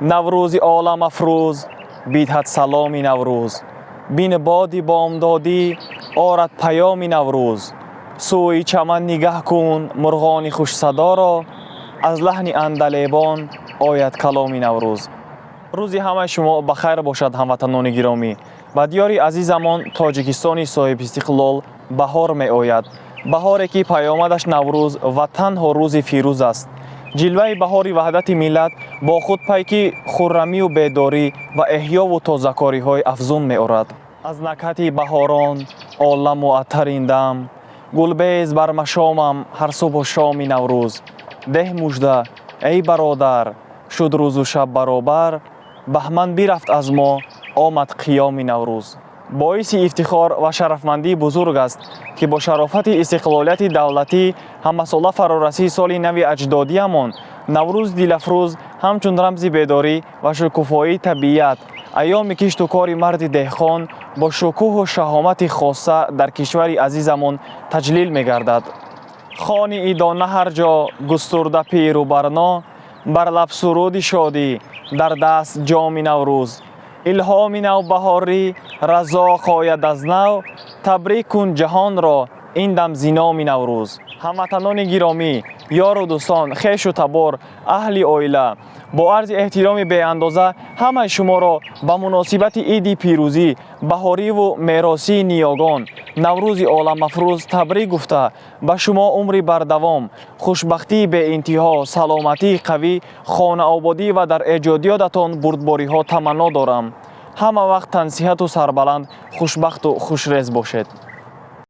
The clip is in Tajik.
Наврӯзи оламафрӯз бидҳад саломи Наврӯз. Бин, боди бомдодӣ орад паёми Наврӯз. Сӯи чаман нигаҳ кун, мурғони хушсадоро, аз лаҳни андалебон ояд каломи Наврӯз. Рӯзи ҳамаи шумо ба хайр бошад, ҳамватанони гиромӣ! Ба диёри азизамон, Тоҷикистони соҳибистиқлол, баҳор меояд, баҳоре ки паёмадаш Наврӯз ва танҳо рӯзи фирӯз аст. Ҷилваи баҳори ваҳдати миллат бо худ пайки хуррамию бедорӣ ва эҳёву тозакориҳои афзун меорад. Аз накҳати баҳорон олам муаттарин дам, гулбез бар машомам ҳар субҳу шоми Наврӯз. Деҳ мужда, эй бародар, шуд рӯзу шаб баробар, баҳман бирафт аз мо, омад қиёми Наврӯз. Боиси ифтихор ва шарафмандии бузург аст, ки бо шарофати истиқлолияти давлатӣ ҳамасола фарорасии соли нави аҷдодиямон, Наврӯз дилафрӯз, ҳамчун рамзи бедорӣ ва шукуфоии табиат, айёми кишту кори марди деҳқон бо шукӯҳу шаҳомати хоса дар кишвари азизамон таҷлил мегардад. Хони идона ҳар ҷо густурда пиру барно, бар лаб суруди шодӣ, дар даст ҷоми Наврӯз. Илҳоми навбаҳорӣ разоқ ояд аз нав, табрик кун ҷаҳонро ин дам зи номи Наврӯз. Ҳамватанони гиромӣ, ёру дӯстон, хешу табор, аҳли оила, бо арзи эҳтироми беандоза ҳамаи шуморо ба муносибати иди пирӯзӣ, баҳориву меросии ниёгон, Наврӯзи оламафрӯз табрик гуфта, ба шумо умри бардавом, хушбахтии беинтиҳо, саломатии қавӣ, хонаободӣ ва дар эҷодиётатон бурдбориҳо таманно дорам. Ҳама вақт тансиҳату сарбаланд, хушбахту хушрез бошед.